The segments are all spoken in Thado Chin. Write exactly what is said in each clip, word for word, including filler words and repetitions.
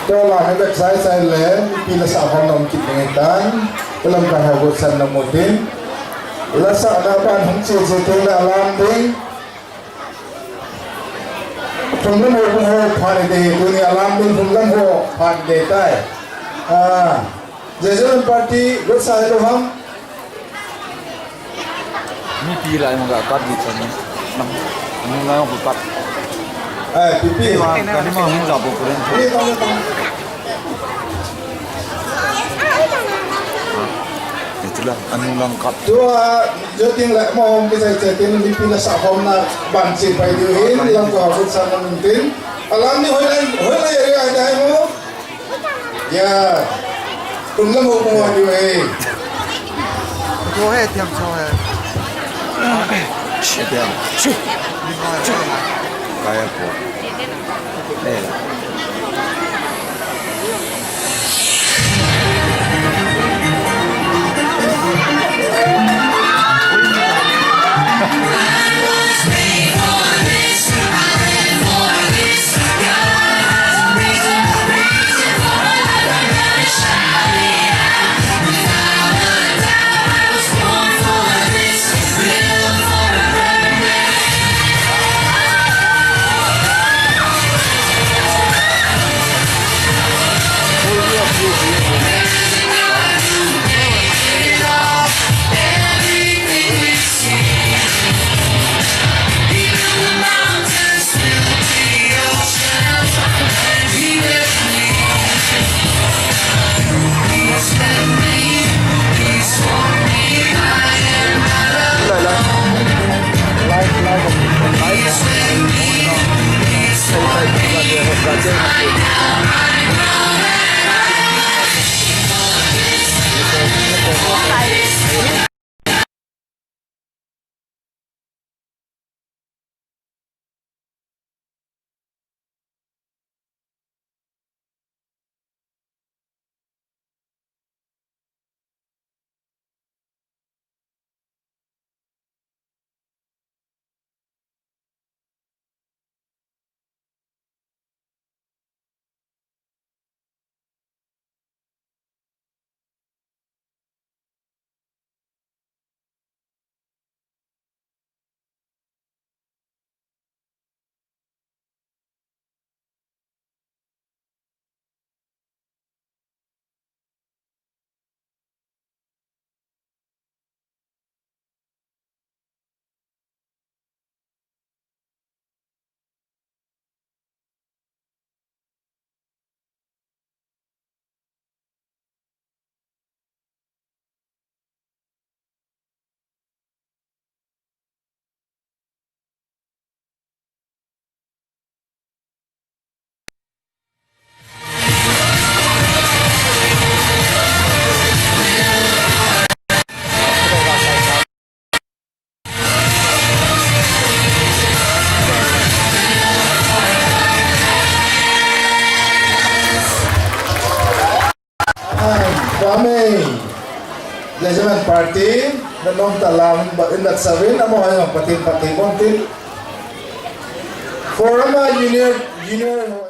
Tola he bek sai sai le, pi la sa hon nom kit ngai tan, lamkai ha go san nom tin. La sa na ban hung che che tin la lam ding. Thum lam ho, ho phan de, tuni alam ding thum lam ho phan de tai. Ah, Jesuan party, go sa lo ham. Mipi lai mong ka kat di chan. Nang, nang lai mong kat. Eh, pipi. Ka ni ma hung ja po pure. Ni tong, ni tong. Itulah, anu lang kat. Tua, joting lai mo hung kisai chatting, mipi la sa hom na ban si pai diu hin, lang ko hafut sa na mintin. Alam ni hoi lai, hoi lai area ai dai mo. Ya. Tum lam ho mo ai diu eh. Go ahead, Tiang, go ahead. Tiang. Kaya po. Eh. Kwame, Legiman Party, na nom ta lam, ba in that seven, amo hai ngam patin patin kontin. Forum a junior, junior.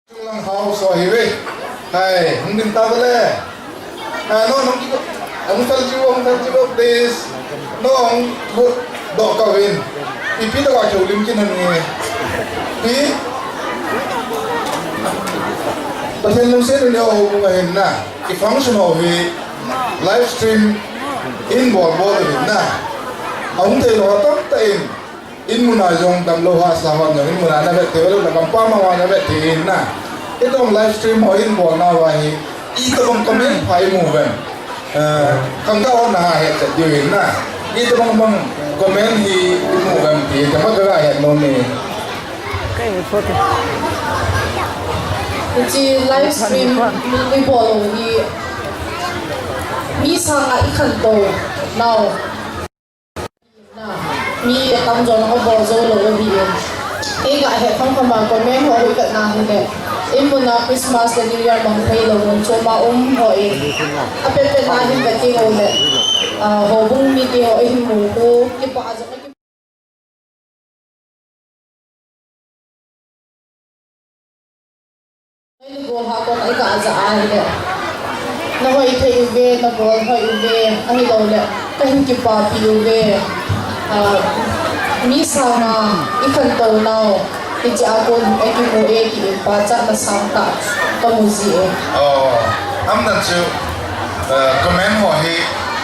Chunglang house ho hi ve. Hai, hung ding ta le. Ah, no, no, hung fel jiu, hung fel jiu, please. No, hung doh kah in. Ipi toh ka chou lim kin han nge. Pi. Pathen lungset in houbung ahin na. I function ho hi live stream in bol bol ahin na. Ahung thei lou tamtah in. In muna jong damlou hahsa hon jong in muna na vet thei uleh, na gampam a na vet thei in na. Itobang live stream ho in bolna uva hi, itobang comment pha imu uvem. Eh, khangthah hon na ha het chet diu in na. Itobang bang comment hi imu uvem ti, kama ka het nom e. Hiche live stream mi, mi bol u hi mi sanga i khantou nau. Na, mi atamjon abol jou lou ahi e. Eiga het kham kham a comment ho hi vet na hile. In muna Christmas le New Year mang thei lou mun chom a um ho e. Apet pet na hin vet ding u le. Ah, houbung mite ho ihin mu u. Kipah jong a ki- Nabol ha kon eiga ja ahile. Na hoi thei uve, na bol hoi uve, ahilouleh kahin kipapi uve. Ah, mi sanga i khantou nau, hiche a kon ei kimu e ti in pachatna sangtah kamu ji e. Oh, aman chu, eh, comment ho hi,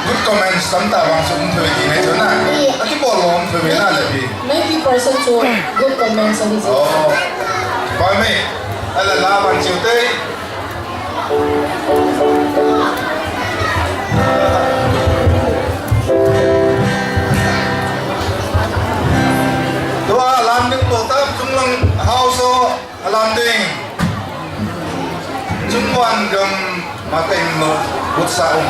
good comments tamtah vang chu um thei ti nai chu na. Ye. Akibol lou um thei ve na le pi. Ninety percent chu good comments ahi ji. Oh. Pi me. Ala la bang chiu te. Tua lam ding to tam chung lang house ho alam ding. Chung wan gam. Maka in lo, but sa um.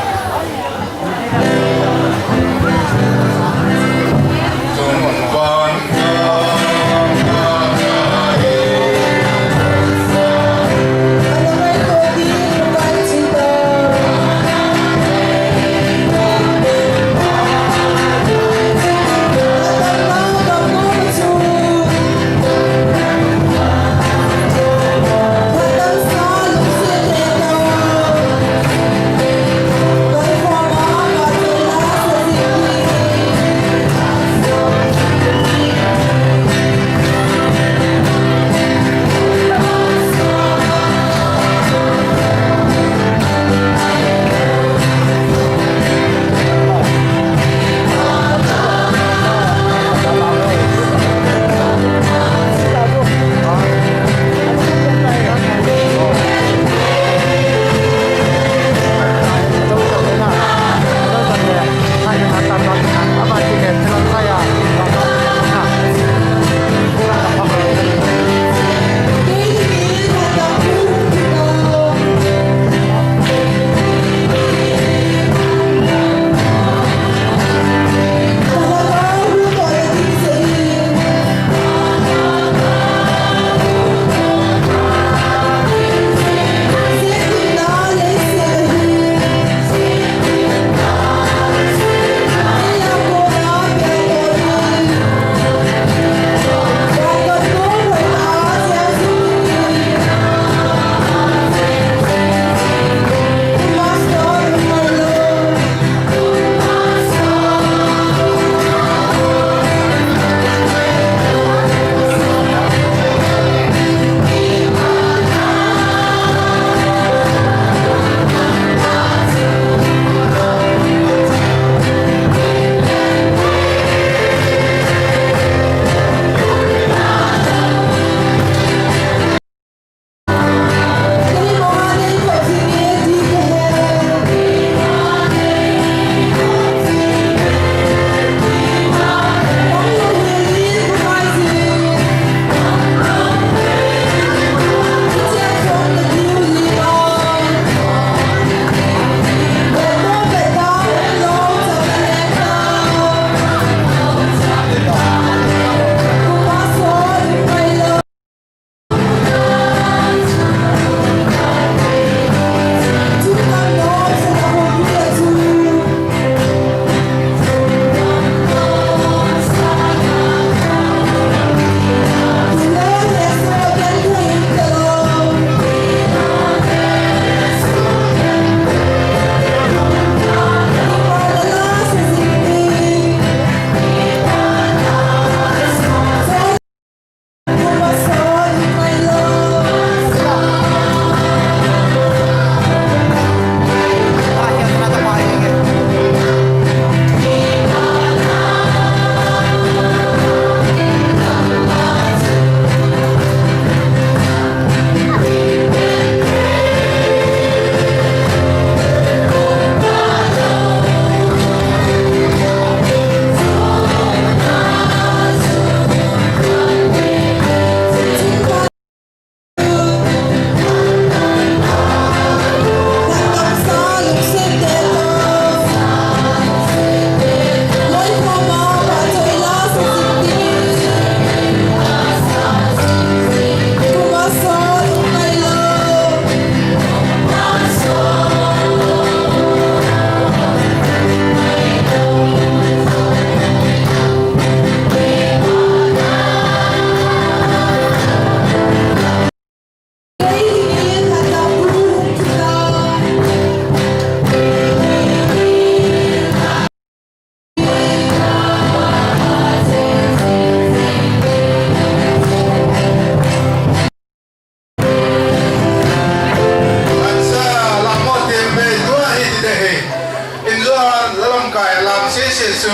Jesu,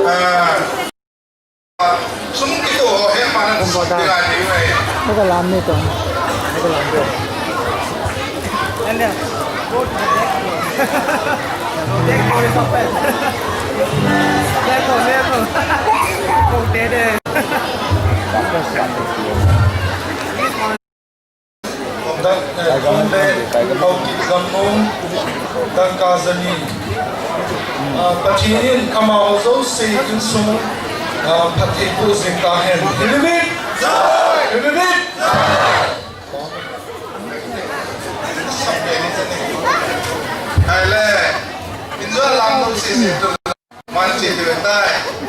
ah, sum kitoh ho he pa na sum kila ni mai. Naka lam ni to. Naka lam to. And then, go to the next floor. Next floor is open. Level, level. Go there, there. Dak, eh, Tonle, Haokip Gamnung, dangka jani. Ah, Pathen in amaho jouse insung, ah, phattheiboh jing tahen. Hallelujah! Hallelujah! Ahile, injo lam jouse se tu. Man che tu tai.